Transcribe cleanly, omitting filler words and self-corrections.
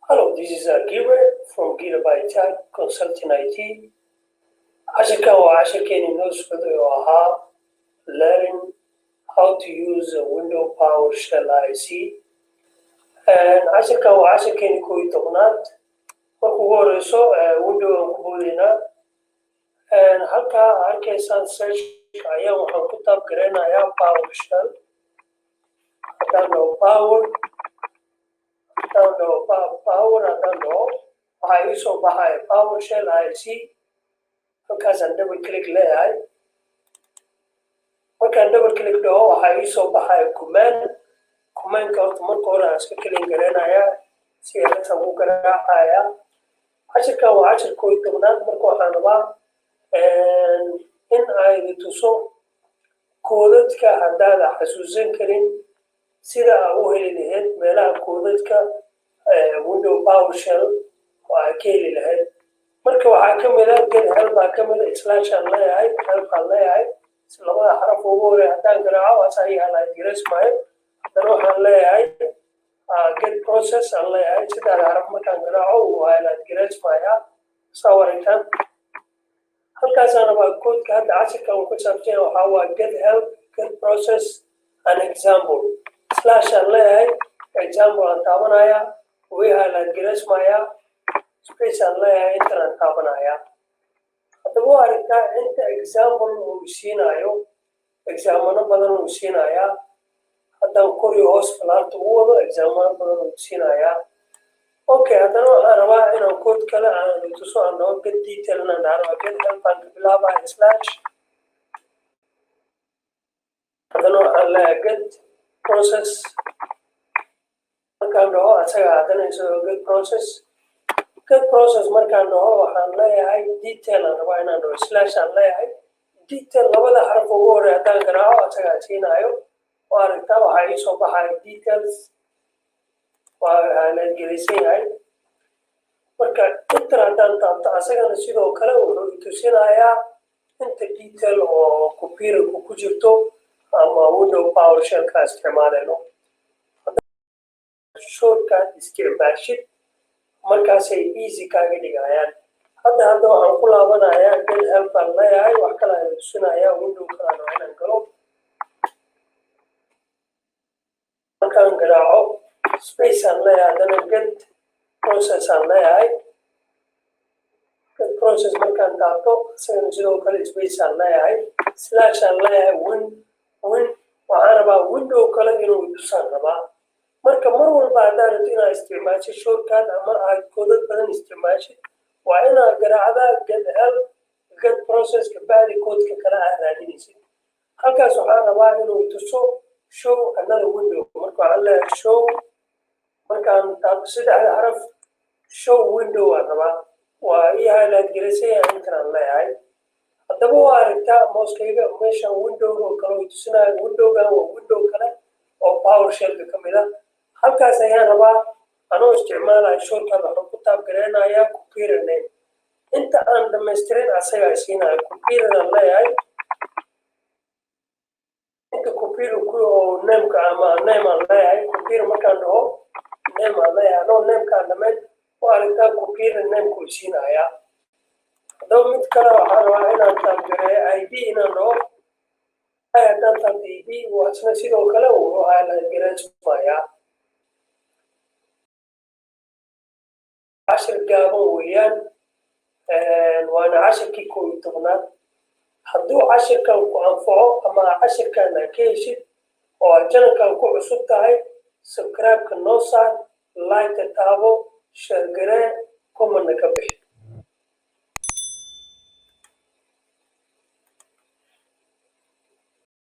Hello, this is Gire from Gigabyte Tech Consulting IT. Cashirkan waa cashirkeeni noo socday oo ahaa learning how to use a Window PowerShell ISE. Cashirkan waa cashirkeeni 11aad. Marka ugu horeyso, window aan ku boodeynaa. Halkaa arkaysaan search ayaa waxaan ku type gareynayaa PowerShell. Haddaan dhaho power, haddaan dhaho power, haddaan dhaho, waxaa ii soo baxaya PowerShell ISE. Halkaasaan double click leeyahay. Markaan double click dhaho, waxaa ii soo baxaya command. Commandka horta marka hore aan iska clean gareynayaa si ls ku garaacaya. Cashirkan waa cashir 11aad. Marka waxaan rabaa in ay tuso koodadka haddaada xasuusan karin, sida aa u heli lahayd meelaha koodadka Window PowerShell oo aa ka heli lahayd. Marka waxaa ka mid a get help baa ka mid a. Slash aan leeyahay, help aan leeyahay. Labada xaraf ugu horey haddaan garaaco, asaa ii highlight gareysmaayo. Haddana waxaan leeyahay get process aan leeyahay. Saddexda xaraf markaan garaaco, wuu highlight gareysmayaa. Saa aragtaan, halkaasaan rabaa koodka hadda cashirkan uu ku saabsan yahay. Waxaa waa get help, get process and example. Slash aan leeyahay, example aan taabanaya, wuu ii highlight gareysmayaa. Space aan leeyahay, enter aan taabanaya. Haddaba waa aragtaa inta example uu siinayo, example badan uu siinayaa. Haddaan kor iyo hoos falaarta ugu wado, example badan uu siinayaa. Okay, haddana waxaan rabaa inaan code kale aan tuso, aan dhaho get detail inaan dhaho. Get help aan ka bilaabaya, slash. Haddana waxaan leeyahay get process. Markaan dhaho, asaga haddana isagoo get process. Get process markaan dhaho, waxaan leeyahay detail aan rabaa inaan dhaho. Slash aan leeyahay, detail. Labada xaraf ugu horey haddaan garaaco, asagaa siinaayo. Oo aragtaa, waxaa ii soo baxaya details, waa highlight yahay. Marka enter haddaan taabto, asagana sidoo kale wuxuu itusinayaa inta detail oo computerku ku jirto ama Window PowerShellka isticmaaleyno. Shortcut isticmaashid, markaasay easy kaaga dhigayaan. Hadda waxaan ku laabanayaa get help aan leeyahay. Wax kale aan tusinayaa, window kale aan inaan galo. Markaan garaaco, space aan leeyahay, haddana get process aan leeyahay. Get process markaan taabto, isagana sidoo kale space aan leeyahay, slash aan leeyahay, win. Waxaan rabaa window kale inuu tusaan rabaa. Marka mar walba haddaad rabto inaad isticmaashid shortcut ama aad koodad badan isticmaashid, waa inaad garaacdaa get help, get process, kabacdi koodka kale aad raadinaysid. Halkaas waxaan rabaa inuu tuso show another window. Marka waxaan leeyahay show. Markaan taabto saddexda xaraf, show window aan rabaa. Waa ii highlight garaysan yahay, intaan leeyahay. Haddaba waa aragtaa mousekayga meeshan windowga oo kale uu tusinayo. Windowgan waa window kale oo PowerShellka ka mid ah. Halkaas ayaan rabaa anoo isticmaalaya shortcut. Waxaan ku type gareynayaa computer name. Inta aan dhamaystirin, asagaa siinayo. Computer aan leeyahay. Inta computer ku oo nameka ama name aan leeyahay. Computer markaan dhaho, name aan leeyahay. Anoo nameka aan dhamayn, waa aragtaa computer nameka uu siinayaa. Haddaba mid kale waxaan rabaa inaan type gareeyo id inaan dhaho. Haddaan taabto id, waa isna sidoo kale wuxuu highlight gareysmayaa. Cashir gaaban weeyaan, waana cashirkii 11aad. Hadduu cashirkan ku anfaco ama cashirkan aa ka heshid oo aad channelkan ku cusub tahay, subscribe-ka noo saar, like-ta taabo, share garee, commentna ka bixi.